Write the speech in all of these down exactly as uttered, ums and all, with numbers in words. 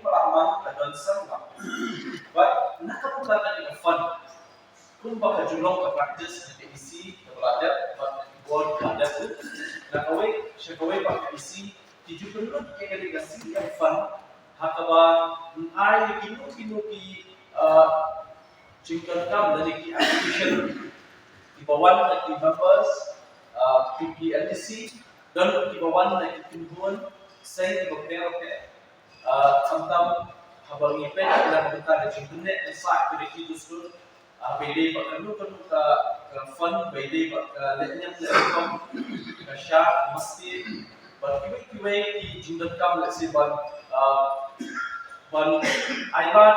Ba man ka don sam ba. But na ka pula ka dei ka fund. Kumba ka ju long ka practice na ka E C kaba la dep, bad ka board kaba la dep. Na kawei sha kawei pat ka E C ki ju pynlut ïa ka dei ka C M fund. Ha kaba ai ïa kino kino ki, ah, jingdonkam lane ki application kiba wan na ki members, ah, ki P L D C, don kiba wan na ki kynhun seng kiba pher pher. Ah, khamtam haba ngi peit ïa ka bynta ka jingpyneh pynshai ka dei ki dustur, ah, ba ïadei bad kano kano ka, ka fund, ba ïadei bad ka lehniam lehniam, ka sha, ka masti, bad kiwei kiwei ki jingdonkam, let's say, ban, ah, ban ai lad,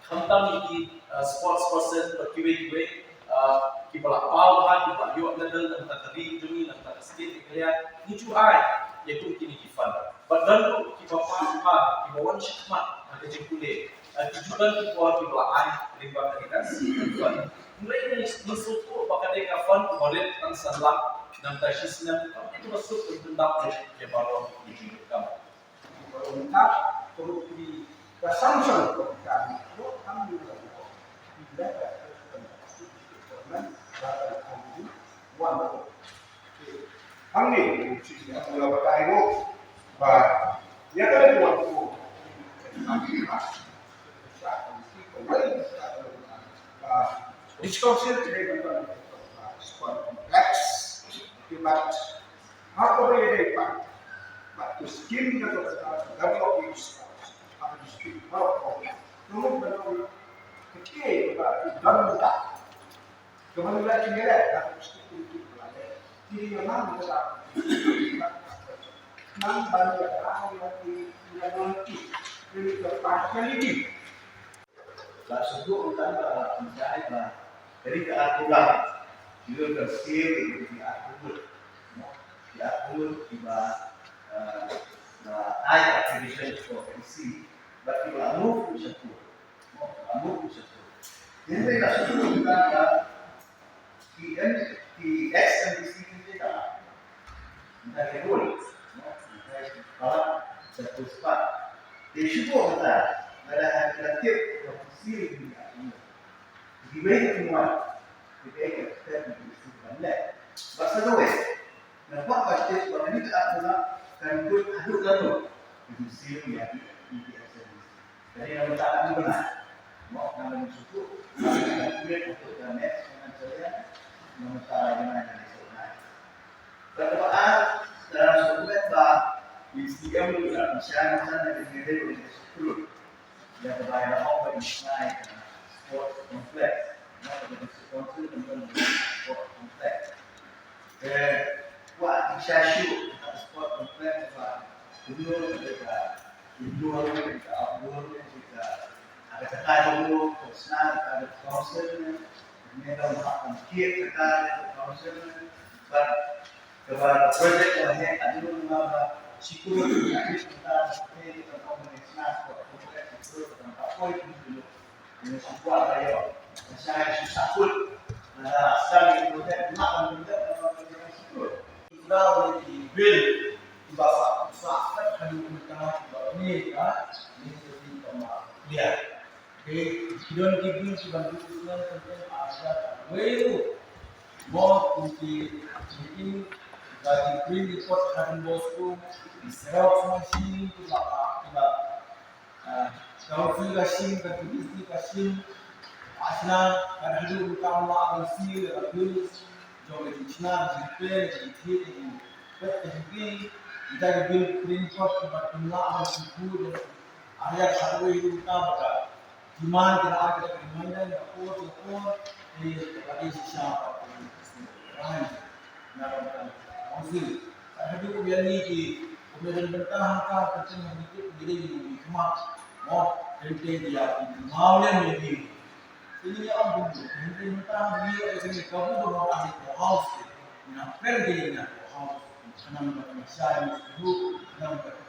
khamtam ïa ki, ah, sports person bad kiwei kiwei, ah, kiba la paw bha, kiba la ïoh medal na ka bynta ka ri jong ngi, na ka bynta ka state Meghalaya, ngi ju ai ïa kum kine ki fund. Bad don ruh kiba paw bha, kiba wan shakhmat ha ka jingpule, ah, ki ju don ki por kiba la ai lyngba kane ka C M fund. Hynrei ngi sngewthuh ba ka dei ka fund kaba rit tang san lak na ka bynta shi snem, kam dei kaba suk ban pyndap ïa baroh ki jingdonkam. District Council today, Sport Complex, but ha kaba ïadei pat bad ka scheme na ka bynta ka development sports ha ka district baroh kawei. Ngi mut ban ong ka dei kaba don mynta kaba ngi la ïoh ïa ka district committee ba la leh. Ki dei ïa man ka da nang ban ïa ka ïa ki ïa ki ïa ka partiality. Ba shu dei tang ba pynshai ba ka ri ka arphew lak, ki don ka skill, ki don ki arphew ngut. Ki arphew ngut kiba, eh, ba ai application for P C, ba kiba move to shakur. Move to shakur. Hynrei ba shu dei tang ba Ki M, ki ex M D C ki te ka. Nda ki rule, no? Nda ki para, sa tu spa. Te shu ko nda, nda ha ki la tip, ko si ni ka. Ki wei ki mo. Ki wei ki te ki si ban le. Ba sa do wei. Na kwah ba state ba kane ka act na kan kut haduh lano. Ka jingsiewspah ïa ki, ïa ki action. Jadi, namar ta kan benar. Mo, namar ni suku, namar ta kan kulit untuk dan next financial year, namar ta lagi naik dari sana. Kata ba, dalam suku ba, di C M tu lah, misalnya, misalnya, di negeri tu, di suku. Ïa ka bai la hok ba i shna ïa ka sports complex. Ïa ka sports complex. Te kwah i sha shuh ka sports complex ba kumno ka dei ka indoor ne, ka outdoor ne, ka, ka jaka jong u, ka shna ka council ne, ne ka ma ka kit ka council ne, but Kaba project kaba heh ka dei ba shi klur ka dei ka dei ka combination of project shi klur ka dei ka poi ki dulu. Ini shi kwah ka yo. Shi shi sakut. Na sa ni project ma ka project ka shi klur. Ila ni bil ba sa sa ka dei ka ni ka ni ka ni ka ma dia. Ki don ki bill kiba dei ki don content article wei ruh. Mo kum ki meeting ba ki print report ha Don Bosco, ki xerox machine kiba kiba, ah, ka office ka shim, ka office ka shim. Ashna ka haduh ka ma ka seal ka bills jong ka jingshna ka jingpay ka jingthied ka jingpet ka jingpay. Ita ki bill print report kiba kim lah ka jingpur. Arya khatwei ruh ta ba ka demand ka ar ka reminder na por na por, eh, ka dei shisha ba ka rai na ba ka council. Ka haduh ka biang ni ki, ka biang bynta hangta ka chen hangta ki dei ki khmat. Mo, ken te dia ki mau le me ki. Ini ya ampun, ken te bynta ni ka ni ka bu ba ka ni ko house. Na pen ke ni ko house. Kana ba ka shai ni ko, kana ba ka